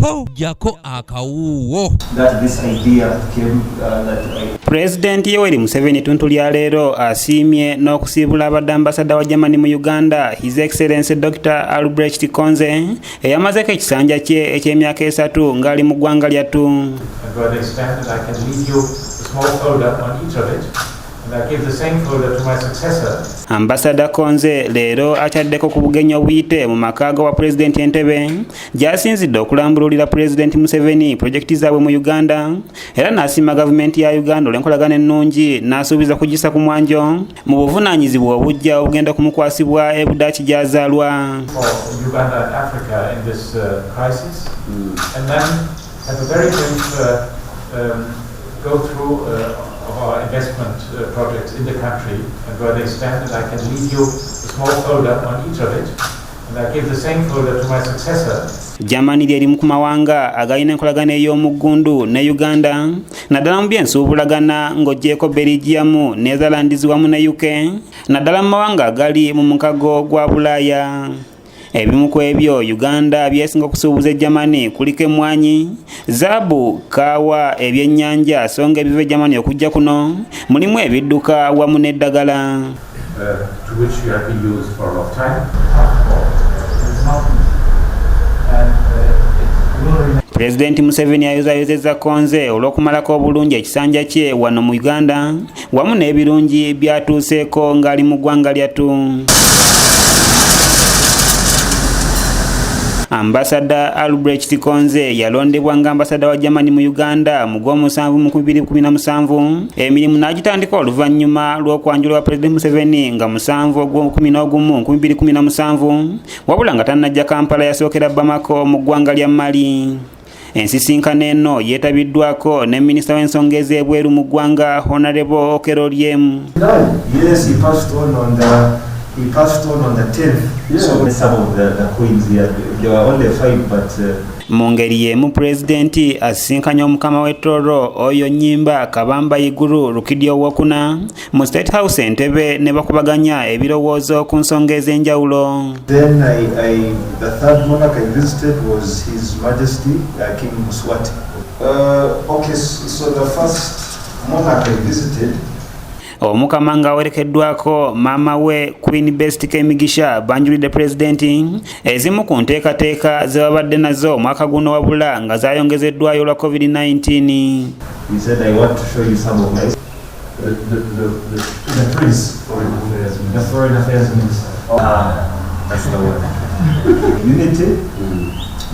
Ho jako akawuwo. That this idea came that I Pulezidenti Yoweri Museveni ttuntu lya leero asiimye n'okusiibula abadde ambasada wa Germany mu Uganda, His Excellency Dr. Albrecht Konze, eyamazeko ekisanja kye eky'emyaka 3 ng'ali mu ggwanga lyattu. And where they stand, and I can leave you a small folder on each of it, and I give the same folder to my successor. Ambasada Konze leero akyaddeko ku bugenyi obuyite mu maka g'owa Pulezidenti Entebbe, gy'asinzidde okulambululira Pulezidenti Museveni pulojekiti zaabwe mu Uganda, era n'asiima gavumenti ya Uganda olw'enkolagana ennungi, n'asuubiza kugisa ku mwanjo mu buvunaanyizibwa obujja obugenda kumukwasibwa e Budaaki gy'azaalwa. For Uganda and Africa in this crisis, and then have a very brief go through of our investment projects in the country and where they stand, and I can leave you a small folder on each of it, and I give the same folder to my successor. Germany lyerimu ku mawanga agalina enkolagana ey'omuggundu ne Uganda, naddala mu by'ensuubulagana ng'oggyeko Belgium, Netherlands wamu ne UK, naddala mu mawanga agali mu mukago gwa Bulaaya. Ebimu ku ebyo Uganda byesinga okusuubuza e Germany kuliko emmwanyi, zaabu, kaawa, ebyennyanja, so nga ebiva e Germany okujja kuno mulimu ebidduka wamu n'eddagala. To which you have been used for a long time. It's not easy. And it will remain Pulezidenti Museveni ayozaayozezza Konze olw'okumalako obulungi ekisanja kye wano mu Uganda wamu n'ebirungi by'atuuseeko ng'ali mu ggwanga lyattu. Ambasada Albrecht Konze yalondebwa nga ambasada wa Germany mu Uganda mu gw'omusanvu mu 2017, emirimu n'agitandika oluvannyuma lw'okwanjulwa Pulezidenti Museveni nga 7 ogw'okumi n'ogumu 2017, wabula nga tannajja Kampala yasookera Bamako mu ggwanga lya Mali. Ensisinkano eno yeetabiddwako ne minisita w'ensonga ez'ebweru mu ggwanga Honorable Okello Oryem. Yes, he passed on the 10th. Yeah. So some of the queens here, there were only 5, but Mu ngeri y'emu pulezidenti asisinkanye omukama w'e Tooro Oyo Nyimba Kabamba Iguru Rukidi owokuna mu State House Entebbe ne bakubaganya ebirowoozo ku nsonga ez'enjawulo. Then the third monarch I visited was His Majesty King Mswati. Okay, so the first monarch I visited Omukama ng'awerekeddwako maama we Queen Best Kemigisha banjulidde pulezidenti ezimu ku nteekateeka ze babadde nazo omwaka guno, wabula nga zaayongezeddwayo olwa COVID-19. He said, I want to show you some of my The prince, foreign affairs the minister. Foreign affairs minister. That's the word. Unity.